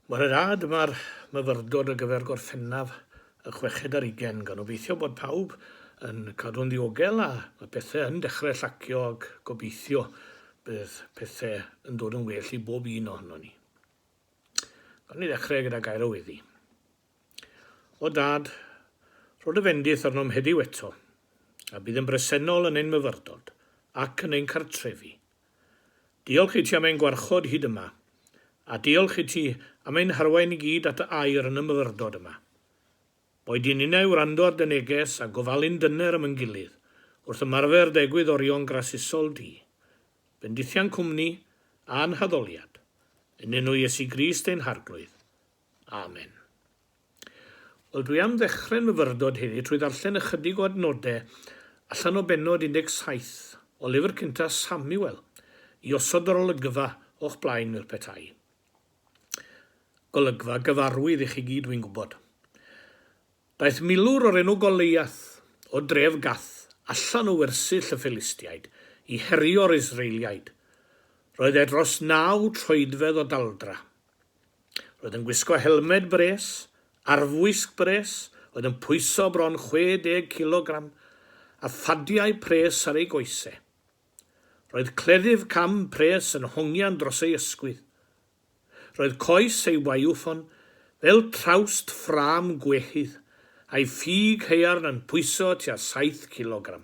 Bore da, dyma'r myfyrdod ar gyfer Gorffennaf y chweched ar ugain, gan obeithio bod pawb yn cadw'n ddiogel a mae pethau yn dechrau llacio ac gobeithio bydd pethau yn dod yn well i bob un ohonon ni. Gawn ni ddechrau gyda gair o weddi. O Dad, rho dy fendith arnom heddiw eto, a bydd yn bresennol yn ein myfyrdod ac yn ein cartrefi. Diolch i ti am ein gwarchod hyd yma, a diolch i ti am ein harwain i gyd at dy air yn y myfyrdod yma. Boed i ninnau wrando ar dy neges a gofalu'n dyner am yn gilydd wrth ymarfer dy egwyddorion grasusol di. Bendithia'n cwmni a'n haddoliad. Yn enw Iesu Grist ein Harglwydd. Amen. Wel, dwi am ddechrau'n myfyrdod heddi trwy ddarllen ychydig o adnodau allan o bennod 17 o lyfr cyntaf Samuel i osod yr olygfa o'ch blaen fel petai. Golygfa gyfarwydd i chi gyd, dwi'n gwybod. Daeth milwr o'r enw Goleiath o dref Gath allan o wersyll y Philistiaid i herio'r Israeliaid. Roedd e dros naw troedfedd o daldra. Roedd yn gwisgo helmed bres, arfwisg bres, oedd yn pwyso bron 60 cilogram, a phadiau pres ar ei goesau. Roedd cleddyf cam pres yn hongian dros ei ysgwydd. Roedd coes ei waywffon fel trawst ffrâm gwehydd, a'i ffug haearn yn pwyso tua saith cilogram.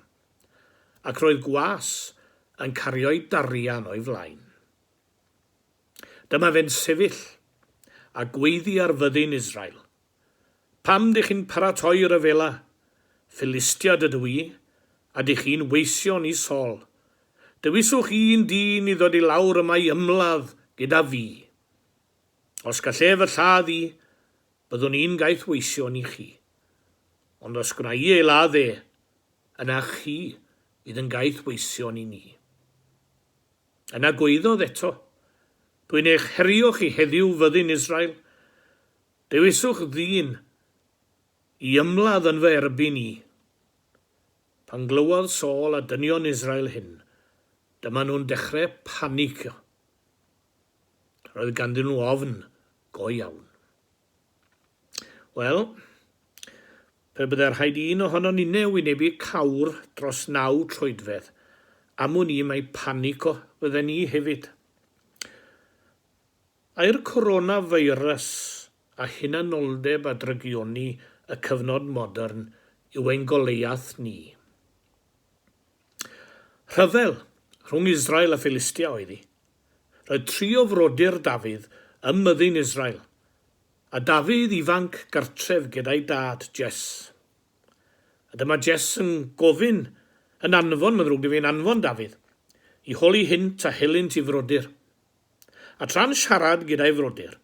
Ac roedd gwas yn cario'i darian o'i flaen. Dyma fe'n sefyll a gweiddi ar fyddin Israel, Pam dych chi'n paratoi rhyfela? Philistiad ydw i, a dych chi'n weision i Saul. Dewiswch un dyn i ddod i lawr yma i ymladd gyda fi. Os gall ef fy lladd i, byddwn i'n gaethweision i chi. Ond os gwna i ei ladd e, yna chi fydd yn gaethweision i ni. Yna gwaeddodd eto, Dwi'n eich herio chi heddiw, fyddin Israel. Dewiswch ddyn i ymladd yn fy erbyn i. Pan glywodd Saul a dynion Israel hyn, dyma nhw'n dechrau panicio. Roedd ganddyn nhw ofn go iawn. Wel, pe byddai rhaid i un ohonon ninne wynebu cawr dros naw troedfedd, am wn i mai panico fydden ni hefyd. Ai'r coronavirus a hunanoldeb a drygioni y cyfnod modern yw ein Goleiath ni? Rhyfel rhwng Israel a Philistia oedd hi. Roedd tri o frodyr Dafydd ym myddin Israel, a Dafydd ifanc gartref gyda'i dad, Jess. A dyma Jess yn gofyn, yn anfon, mae'n ddrwg 'da fi, yn anfon Dafydd i holi hynt a helynt i frodyr. A tra'n siarad gyda'i frodyr,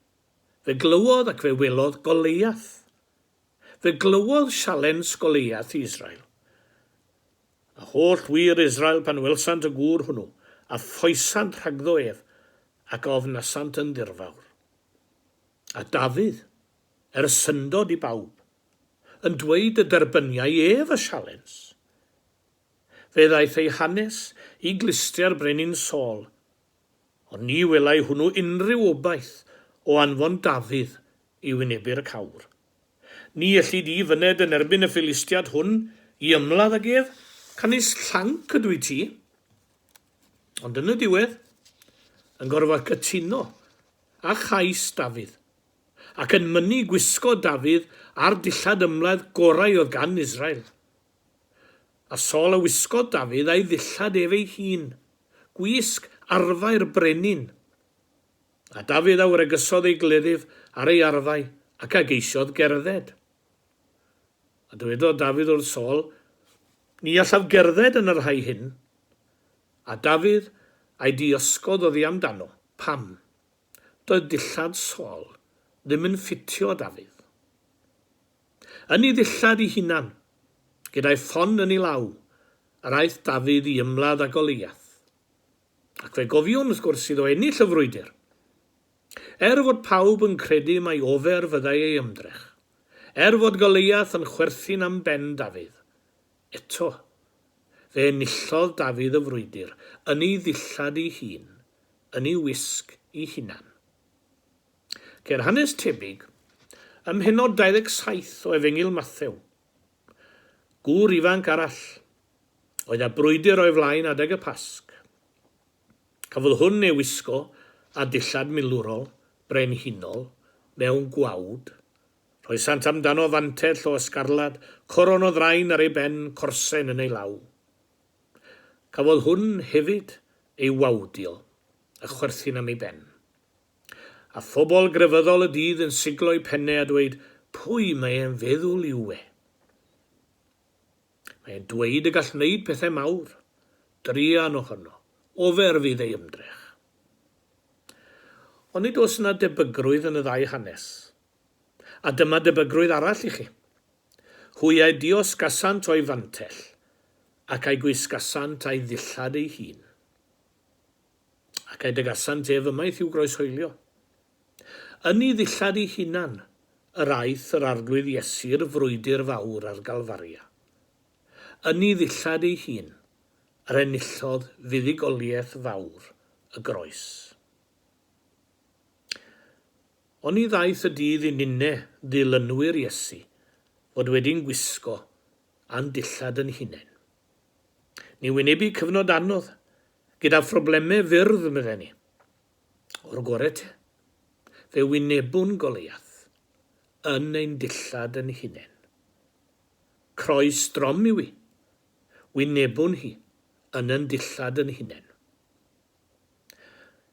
fe glywodd ac fe welodd Goleiath. Fe glywodd sialens Goleiath i Israel. A holl wŷr Israel pan welsant y gŵr hwnnw, a ffoesant rhagddo ef, ac a ofnasant yn ddirfawr. A Dafydd, er syndod i bawb, yn dweud y derbyniai ef y sialens. Fe ddaeth ei hanes i glustiau'r brenin Saul, ond ni welai hwnnw unrhyw obaith o anfon Dafydd i wynebu'r cawr. Ni elli di fyned yn erbyn y Philistiad hwn i ymladd ag ef, canys llanc ydw i ti. Ond yn y diwedd, yn gorfod cytuno â chais Dafydd, ac yn mynnu gwisgo Dafydd â'r dillad ymladd gorau oedd gan Israel. A Saul a wisgodd Dafydd a'i ddillad ef ei hun, gwisg arfau'r brenin, A Dafydd a wregysodd ei gleddyf ar ei arfau, ac a geisiodd gerdded. A dywedodd Dafydd wrth Saul, Ni allaf gerdded yn y rhai hyn. A Dafydd a'i diosgodd oddi amdano. Pam? Doedd dillad Saul ddim yn ffitio Dafydd. Yn ei ddillad ei hunan, gyda'i ffon yn ei law, yr aeth Dafydd i ymladd â Goliath. Ac fe gofiwn, wrth gwrs, iddo ennill y frwydr. Er fod pawb yn credu mai ofer fyddai ei ymdrech, er fod Goleiath yn chwerthin am ben Dafydd, eto, fe enillodd Dafydd y frwydr yn ei ddillad ei hun, yn ei wisg ei hunan. Ceir hanes tebyg ym mhennod 27 o Efengyl Mathew. Gŵr ifanc arall oedd â brwydr o'i flaen adeg y Pasg. Cafodd hwn ei wisgo â dillad milwrol, brenhinol, mewn gwawd. Rhoesant amdano fantell o ysgarlad, coron o ddrain ar ei ben, corsen yn ei law. Cafodd hwn hefyd ei wawdio a chwerthin am ei ben. A phobl grefyddol y dydd yn siglo'u penne a dweud, Pwy mae e'n feddwl yw e? Mae e'n dweud y gall wneud pethau mawr. Druan ohono. Ofer fydd ei ymdrech. Ond nid oes yna debygrwydd yn y ddau hanes. A dyma debygrwydd arall i chi. Hwy a'i diosgasant o'i fantell, ac a'i gwisgasant a'i ddillad ei hun. Ac a'i dygasant ef ymaith i'w groeshoelio. Yn ei ddillad ei hunan yr aeth yr Arglwydd Iesu i'r frwydr fawr ar Galfaria. Yn ei ddillad ei hun yr enillodd fuddugoliaeth fawr y groes. Oni ddaeth y dydd i ninne ddilynwyr Iesu fod wedi'n gwisgo a'n dillad yn hunain? Ni wynebu cyfnod anodd, gyda phroblemau fyrdd, medden ni. O'r gore te, fe wynebwn Goliath yn ein dillad yn hunain. Croes drom yw hi. Wynebwn hi yn yn dillad yn hunain.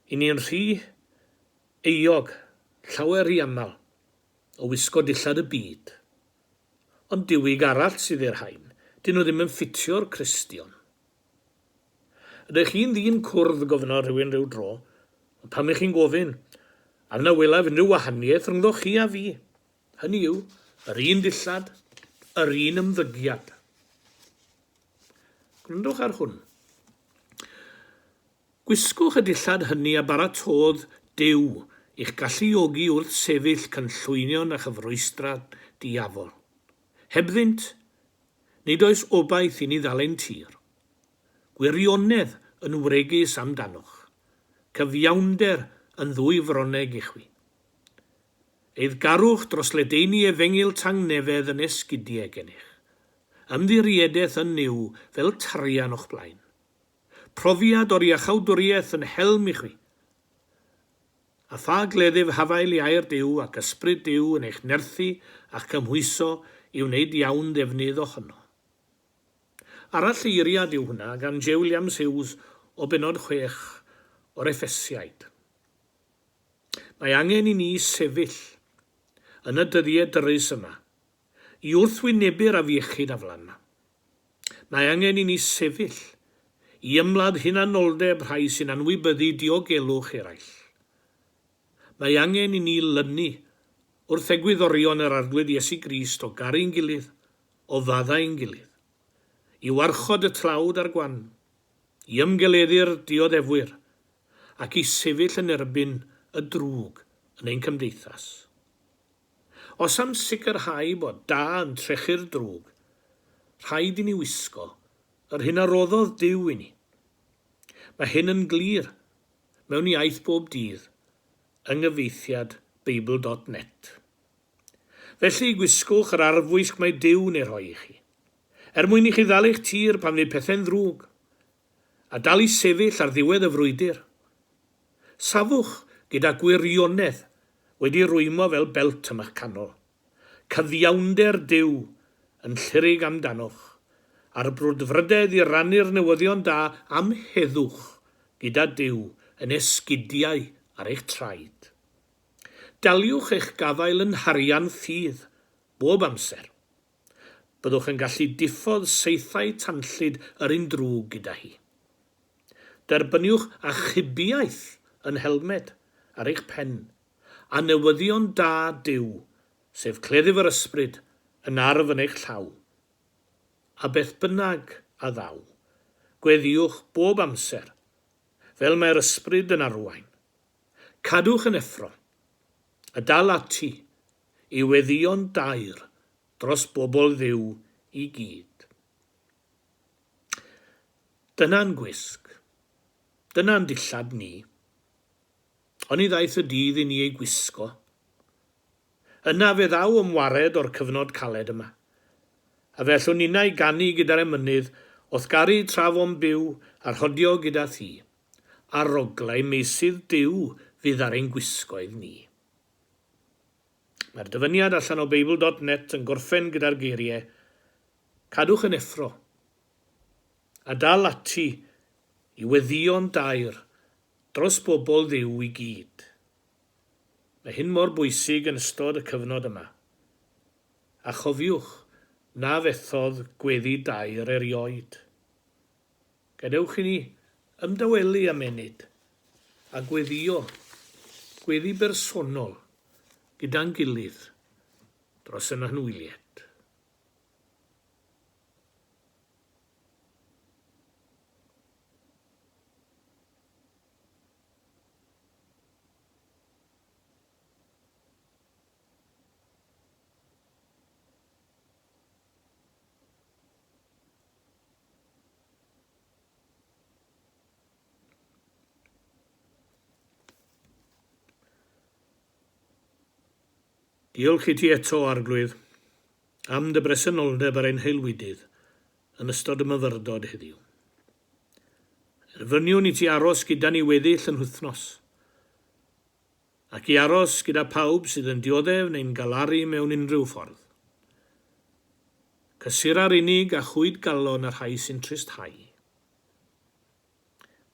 I ni'n rhy euog, llawer rhy aml, o wisgo dillad y byd. Ond diwyg arall sydd i'r rhain, dyn nhw ddim yn ffitio'r Cristion. Ydych chi'n ddyn cwrdd, gofynnodd rhywun rhyw dro, ond pam ych chi'n gofyn? Am na welaf unrhyw wahaniaeth rhyngddoch chi a fi. Hynny yw, yr un dillad, yr un ymddygiad. Gwrandwch ar hwn. Gwisgwch y dillad hynny a baratôdd Duw i'ch galluogi wrth sefyll cynllwynion a chyfrwystra diafol. Hebddynt, nid oes obaith i ni ddal ein tir. Gwirionedd yn wregus amdanoch, cyfiawnder yn ddwy fronneg i chwi. Eiddgarwch dros ledaenu efengyl tangnefedd yn esgidiau gennych. Ymddiriedaeth yn Nuw fel tarian o'ch blaen. Profiad o'r iachawdwriaeth yn helm i chwi. A pha gleddyf hafael i air Duw ac Ysbryd Duw yn eich nerthu a'ch cymhwyso i wneud iawn ddefnydd ohono. Aralleiriad yw hwnna gan J Williams Hughes o bennod 6 o'r Effesiaid. Mae angen i ni sefyll yn y dyddiau dyrys yma i wrthwynebu'r afiechyd aflan. Mae angen i ni sefyll i ymladd hunanoldeb rhai sy'n anwybyddu diogelwch eraill. Mae angen i ni lynu wrth egwyddorion yr Arglwydd Iesu Grist o garu'n gilydd, o faddau'n gilydd, i warchod y tlawd a'r gwan, i ymgeleddu'r dioddefwyr, ac i sefyll yn erbyn y drwg yn ein cymdeithas. Os am sicrhau bod da yn trechu'r drwg, rhaid i ni wisgo yr hyn a roddodd Duw i ni. Mae hyn yn glir mewn iaith bob dydd yng nghyfieithiad Beibl dot net. Felly, gwisgwch yr arfwisg mae Duw'n ei rhoi i chi, er mwyn i chi ddal eich tir pan fydd pethau'n ddrwg, a dal i sefyll ar ddiwedd y frwydr. Safwch gyda gwirionedd wedi rwymo fel belt am eich canol, cyfiawnder Duw yn llurig amdanoch, a'r brwdfrydedd i rannu'r newyddion da am heddwch gyda Duw yn esgidiau ar eich traed. Daliwch eich gafael yn nharian ffydd bob amser. Byddwch yn gallu diffodd saethau tanllyd yr un drwg gyda hi. Derbyniwch achubiaeth yn helmed ar eich pen, a newyddion da Duw, sef cleddyf yr Ysbryd, yn arf yn eich llaw. A beth bynnag a ddaw, gweddïwch bob amser, fel mae'r Ysbryd yn arwain. Cadwch yn effro, a dal ati i weddïo'n daer dros bobl Dduw i gyd. Dyna'n gwisg. Dyna'n dillad ni. Oni ddaeth y dydd i ni ei gwisgo? Yna fe ddaw ymwared o'r cyfnod caled yma. A fe allwn ninnau ganu gyda'r emynydd, O'th garu tra fo'm byw, a rhodio gyda thi. Aroglau meysydd Duw fydd ar ein gwisgoedd ni. Mae'r dyfyniad allan o Beibl dot net yn gorffen gyda'r geiriau, Cadwch yn effro, a dal ati i weddïo'n daer dros bobl Dduw i gyd. Mae hyn mor bwysig yn ystod y cyfnod yma. A chofiwch na fethodd gweddi daer erioed. Gadewch i ni ymdawelu am ennyd a gweddïo, gweddi bersonol, gyda'n gilydd dros ein hanwyliaid. Diolch i ti eto, Arglwydd, am dy bresenoldeb ar ein haelwydydd yn ystod y myfyrdod heddiw. Erfyniwn i ti aros gyda ni weddill yn wythnos, Ac i aros gyda phawb sydd yn dioddef neu'n galaru mewn unrhyw ffordd. Cysura'r unig a chwyd galon y rhai sy'n tristhau.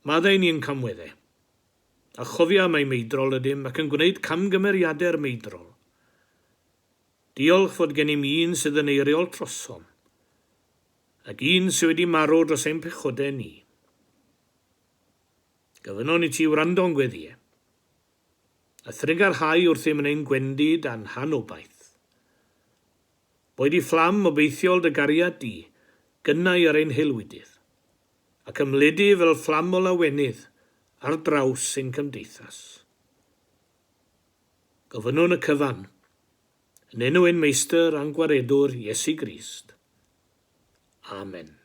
Maddau ni ein camwedde. A chofia mai meidrol ydym ac yn gwneud camgymeriadau'r meidrol. Diolch fod gennym un sydd yn eiriol trosom, ac un sydd wedi marw dros ein pechodau ni. Gofynnwn i ti wrando'n gweddïau, a thrugarhau wrthym yn ein gwendid a'n hanobaith. Boed i fflam obeithiol dy gariad di gynnau ar ein haelwydydd, ac ymledu fel fflam o lawenydd ar draws ein cymdeithas. Gofynnwn y cyfan, yn enw ein Meistr a'n Gwaredwr Iesu Grist. Amen.